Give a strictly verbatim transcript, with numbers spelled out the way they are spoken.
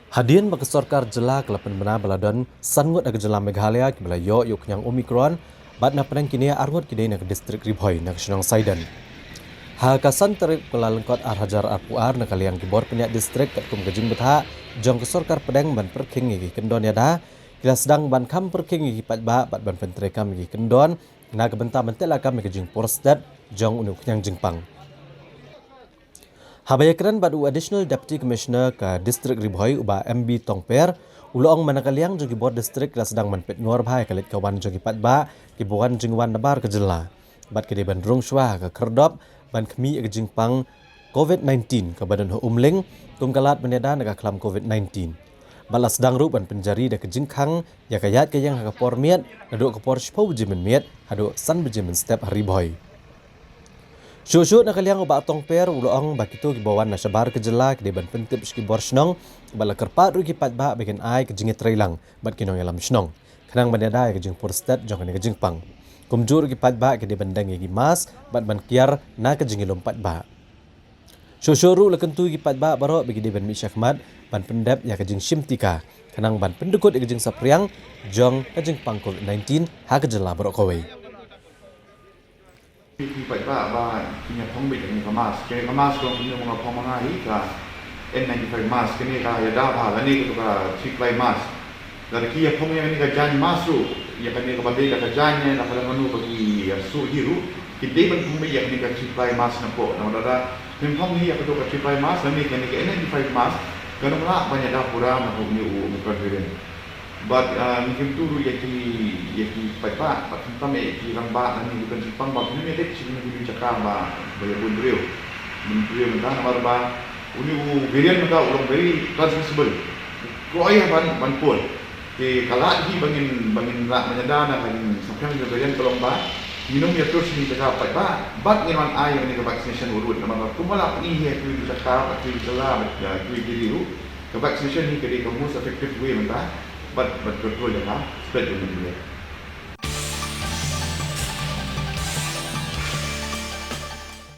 Hadien ba ka sorkar jylla ka la pynbna ba la don san ngut na ka jylla Meghalaya kiba la ïoh ïa u khñiang Omicron, bad na pdeng kine ar ngut ki dei na ka distrik Ri Bhoi na ka shnong Saiden. Ha ka san tarik Kyllalyngkot ar hajar arphew ar, na ka liang ki bor pynïaid distrik katkum ka jingbthah jong ka sorkar pdeng ban pyrkhing ïa ki kyndon ïada, ki la sdang ban kham pyrkhing ïa ki paidbah bad ban pyntreikam ïa ki kyndon na ka bynta ban teh lakam ïa ka jingpur stet jong une u khñiang jingpang. Haba ïakren bad u Additional Deputy Commissioner ka distrik Ri Bhoi, u Bah M B Tongper, u la ong ba na ka liang jong ki bor distrik ki la sdang ban peit ngor bha ïa ka leit ka wan jong ki paidbah kiba wan jingwan nabar ka jylla, bad ki dei ban rung shuwa ha ka khyrdop ban khmih ïa ka jingpang Covid nineteen kaba don ha Umling, kum ka lad ban ïada na ka khlam Covid nineteen. Bad la sdang ruh ban pynjari da ka jingkhang ïa ka ïaid ka ïeng ha ka por miet naduh ka por shiphew baje mynmiet haduh san baje mynstep ha Ri Bhoi. Shuh shuh na ka liang u Bah Tongper u la ong ba kito kiba wan na shabar ka jylla ki dei ban pyntip sha ki bor shnong, bad la kyrpad ruh ïa ki paidbah ba kin ai ka jingïatreilang bad ki nongïalam shnong khnang ban ïada ïa ka jingpur stet jong kane ka jingpang. Kumjuh ruh ki paidbah ki dei ban deng ïa ki mask bad ban kiar na ka jingïalum paidbah. Shuh shuh ruh la kyntu ïa ki paidbah baroh ba ki dei ban mih shakhmat ban pyndep ïa ka jingshim tika khnang ban pyndykut ïa ka jingsaphriang jong ka jingpang Covid nineteen ha ka jylla baroh kawei. Ki paidbah ba kin ïa phong beit ïa kane ka mask. Kane ka mask long kumne ba nga phong ma nga hi, ka N ninety-five mask. Kane ka ïada bha, kane ka, ka three ply mask. Lada ki ïa phong ïa kane ka jaiñ mask ruh, ïa kane kaba dei da ka jaiñ ne, da ka dei mano ba ki ïa suh hi ruh, ki dei ban phong beit ïa kane ka three ply mask napoh. Namar lada phim phong hi ïa kato ka three ply mask, lane kane ka N ninety-five mask, kan ym lah ban ïada pura na une u Omicron variant. Bad, ah, ngi kyntu ruh ïa ki, ïa ki paidbah, bad khamtam ïa ki rangbah lane ki dukan jingpang ba kim ïa leit sha kino kino ki jaka ba, ba ïa bun briew. Bun briew mynta namar ba une u variant mynta u long very transmissible. Kloi ban, ban pun. Te ka lad hi ba ngin, ba ngin lah ban ïada na ka jingsaphriang jong ka variant ka long ba ngin ym ïatur sha kino ki jaka paidbah, bad ngin wan ai ïa kane ka vaccination urut namar ba kumba la pyni ha kiwei ki jaka, bad kiwei ki jylla, bad, ah, kiwei ki ri ruh. Ka vaccination hi ka dei ka most effective way mynta ban, ban control ïa ka spread jong ka malaria.